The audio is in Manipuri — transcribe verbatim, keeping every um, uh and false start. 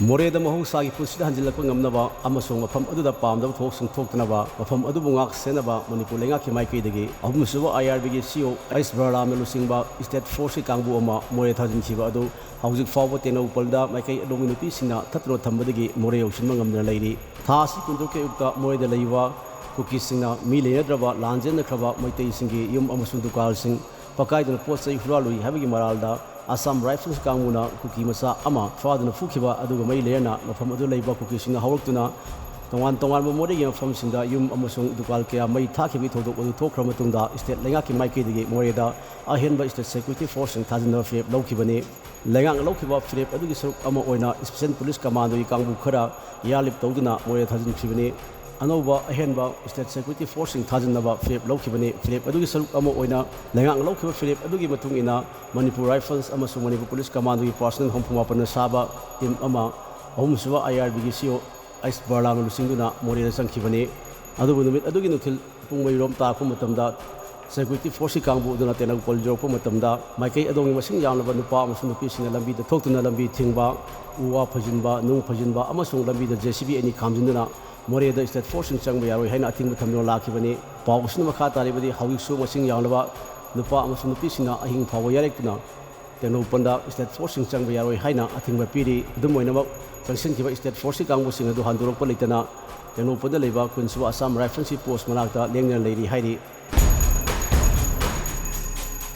ꯃꯣꯔꯦꯗ ꯃꯍꯧꯁꯥꯒꯤ ꯄꯨꯟꯁꯤꯗ ꯍꯟꯖꯤꯜꯂꯛꯄ ꯉꯝꯅꯕ ꯑꯃꯁꯨꯡ ꯃꯐꯝ ꯑꯗꯨꯗ ꯄꯥꯝꯗꯕ ꯊꯧꯑꯣꯡꯁꯤꯡ ꯊꯣꯛꯇꯅꯕ ꯃꯐꯝ ꯑꯗꯨꯕꯨ ꯉꯥꯛ ꯁꯦꯟꯅꯕ ꯃꯅꯤꯄꯨꯔ ꯂꯩꯉꯥꯛꯀꯤ ꯃꯥꯏꯀꯩꯗꯒꯤ ꯑꯍꯨꯝꯁꯨꯕ IRBꯒꯤ CEO ꯑꯩꯁ ꯕꯔꯂꯥꯝꯅ ꯂꯨꯆꯤꯡꯕ State Forceꯀꯤ ꯀꯥꯡꯕꯨ ꯑꯃ ꯃꯣꯔꯦ ꯊꯥꯖꯤꯟꯈꯤꯕ ꯑꯗꯨ ꯍꯧꯖꯤꯛ ꯐꯥꯎꯕ ꯇꯦꯡꯅꯧꯄꯜꯗ ꯃꯥꯏꯀꯩ ꯑꯗꯣꯝꯒꯤ ꯅꯨꯄꯤꯁꯤꯡꯅ ꯊꯠꯇꯨꯅ ꯊꯝꯕꯗꯒꯤ ꯃꯣꯔꯦ ꯌꯧꯁꯤꯟꯕ ꯉꯝꯗꯅ ꯂꯩꯔꯤ꯫ ꯊꯥ ꯑꯁꯤ ꯀꯨꯟꯇꯔꯨꯛꯀꯤ ꯑꯌꯨꯛꯇ ꯃꯣꯔꯦꯗ ꯂꯩꯔꯤꯕ ꯀꯨꯀꯤꯁꯤꯡꯅ ꯃꯤ ꯂꯩꯅꯗ꯭ꯔꯕ ꯂꯥꯟꯖꯦꯟꯅꯈ꯭ꯔꯕ ꯃꯩꯇꯩꯁꯤꯡꯒꯤ ꯌꯨꯝ ꯑꯃꯁꯨꯡ ꯗꯨꯀꯥꯟꯁꯤꯡ ꯄꯀꯥꯏꯗꯨꯅ ꯄꯣꯠ ꯆꯩ ꯍꯨꯔꯥꯜꯂꯨꯏ ꯍꯥꯏꯕꯒꯤ ꯃꯔꯥꯜꯗ ꯑꯁꯥꯝ ꯔꯥꯏꯐꯜꯁ ꯀꯥꯡꯕꯨꯅ ꯀꯨꯀꯤ ꯃꯆꯥ ꯑꯃ ꯐꯥꯗꯨꯅ ꯐꯨꯈꯤꯕ ꯑꯗꯨꯒ ꯃꯔꯤ ꯂꯩꯅꯅ ꯃꯐꯝ ꯑꯗꯨ ꯂꯩꯕ ꯀꯨꯀꯤꯁꯤꯡꯅ ꯍꯧꯔꯛꯇꯨꯅ ꯇꯣꯉꯥꯟ ꯇꯣꯉꯥꯟꯕ ꯃꯣꯔꯦꯒꯤ ꯃꯐꯝꯁꯤꯡꯗ ꯌꯨꯝ ꯑꯃꯁꯨꯡ ꯗꯨꯀꯥꯟ ꯀꯌꯥ ꯃꯩ ꯊꯥꯈꯤꯕꯒꯤ ꯊꯧꯗꯣꯛ ꯑꯗꯨ ꯊꯣꯛꯈ꯭ꯔ ꯃꯇꯨꯡꯗ state ꯂꯩꯉꯥꯛꯀꯤ ꯃꯥꯏꯀꯩꯗꯒꯤ ꯃꯣꯔꯦꯗ ꯑꯍꯦꯟꯕ state security forceꯁꯤꯡ ꯊꯥꯖꯤꯟꯅꯕ ꯐꯤꯔꯦꯞ ꯂꯧꯈꯤꯕꯅꯤ꯫ ꯂꯩꯉꯥꯛꯅ ꯂꯧꯈꯤꯕ ꯐꯤꯔꯦꯞ ꯑꯗꯨꯒꯤ ꯁꯔꯨꯛ ꯑꯃ ꯑꯣꯏꯅ Special Police Commandoꯒꯤ ꯀꯥꯡꯕꯨ ꯈꯔ ꯌꯥꯂꯤꯞ ꯇꯧꯗꯨꯅ ꯃꯣꯔꯦ ꯊꯥꯖꯤꯟꯈꯤꯕꯅꯤ꯫ ꯑꯅꯧꯕ ꯑꯍꯦꯟꯕ state security forceꯁꯤꯡ ꯊꯥꯖꯤꯟꯅꯕ ꯐꯤꯔꯦꯞ ꯂꯧꯈꯤꯕꯅꯤ꯫ ꯐꯤꯔꯦꯞ ꯑꯗꯨꯒꯤ ꯁꯔꯨꯛ ꯑꯃ ꯑꯣꯏꯅ ꯂꯩꯉꯥꯛꯅ ꯂꯧꯈꯤꯕ ꯐꯤꯔꯦꯞ ꯑꯗꯨꯒꯤ ꯃꯇꯨꯡ ꯏꯟꯅ ꯃꯅꯤꯄꯨꯔ ꯔꯥꯏꯐꯜꯁ ꯑꯃꯁꯨꯡ ꯃꯅꯤꯄꯨꯔ ꯄꯨꯂꯤꯁ ꯀꯃꯥꯟꯗꯣꯒꯤ personnel ꯍꯨꯝꯐꯨ ꯃꯥꯄꯟꯅ ꯁꯥꯕ team ꯑꯃ ꯑꯍꯨꯝꯁꯨꯕ IRBꯒꯤ CEO ꯑꯩꯁ ꯕꯔꯂꯥꯝꯅ ꯂꯨꯆꯤꯡꯗꯨꯅ ꯃꯣꯔꯦꯗ ꯆꯪꯈꯤꯕꯅꯤ꯫ ꯑꯗꯨꯕꯨ ꯅꯨꯃꯤꯠ ꯑꯗꯨꯒꯤ ꯅꯨꯡꯊꯤꯜ ꯄꯨꯡ ꯃꯔꯤꯔꯣꯝ ꯇꯥꯔꯛꯄ ꯃꯇꯝꯗ security forceꯀꯤ ꯀꯥꯡꯕꯨ ꯑꯗꯨꯅ ꯇꯦꯡꯅꯧꯄꯜ ꯌꯧꯔꯛꯄ ꯃꯇꯝꯗ ꯃꯥꯏꯀꯩ ꯑꯗꯣꯝꯒꯤ ꯃꯁꯤꯡ ꯌꯥꯝꯂꯕ ꯅꯨꯄꯥ ꯑꯃꯁꯨꯡ ꯅꯨꯄꯤꯁꯤꯡꯅ ꯂꯝꯕꯤꯗ ꯊꯣꯛꯇꯨꯅ ꯂꯝꯕꯤ ꯊꯤꯡꯕ, ꯎ ꯋꯥ ꯐꯩꯖꯤꯟꯕ, ꯅꯨꯡ ꯐꯩꯖꯤꯟꯕ ꯑꯃꯁꯨꯡ ꯂꯝꯕꯤꯗ JCB ꯑꯅꯤ ꯈꯥꯝꯖꯤꯟꯗꯨꯅ ꯃꯣꯔꯦꯗ state forceꯁꯤꯡ ꯆꯪꯕ ꯌꯥꯔꯣꯏ ꯍꯥꯏꯅ ꯑꯊꯤꯡꯕ ꯊꯝꯗꯨꯅ ꯂꯥꯛꯈꯤꯕꯅꯤ꯫ ꯄꯥꯎ ꯑꯁꯤꯅ ꯃꯈꯥ ꯇꯥꯔꯤꯕꯗꯤ ꯍꯧꯖꯤꯛꯁꯨ ꯃꯁꯤꯡ ꯌꯥꯝꯂꯕ ꯅꯨꯄꯥ ꯑꯃꯁꯨꯡ ꯅꯨꯄꯤꯁꯤꯡꯅ ꯑꯍꯤꯡ ꯐꯥꯎꯕ ꯌꯥꯔꯦꯛꯇꯨꯅ ꯇꯦꯡꯅꯧꯄꯜꯗ state forceꯁꯤꯡ ꯆꯪꯕ ꯌꯥꯔꯣꯏ ꯍꯥꯏꯅ ꯑꯊꯤꯡꯕ ꯄꯤꯔꯤ꯫ ꯑꯗꯨꯝ ꯑꯣꯏꯅꯃꯛ, ꯆꯪꯁꯤꯟꯈꯤꯕ state forceꯀꯤ ꯀꯥꯡꯕꯨꯁꯤꯡ ꯑꯗꯨ ꯍꯟꯗꯣꯔꯛꯄ ꯂꯩꯇꯅ ꯇꯦꯡꯅꯧꯄꯜꯗ ꯂꯩꯕ ꯀꯨꯟꯁꯨꯕ ꯑꯁꯥꯝ ꯔꯥꯏꯐꯜꯁꯀꯤ post ꯃꯅꯥꯛꯇ ꯂꯦꯡꯗꯅ ꯂꯩꯔꯤ ꯍꯥꯏꯔꯤ꯫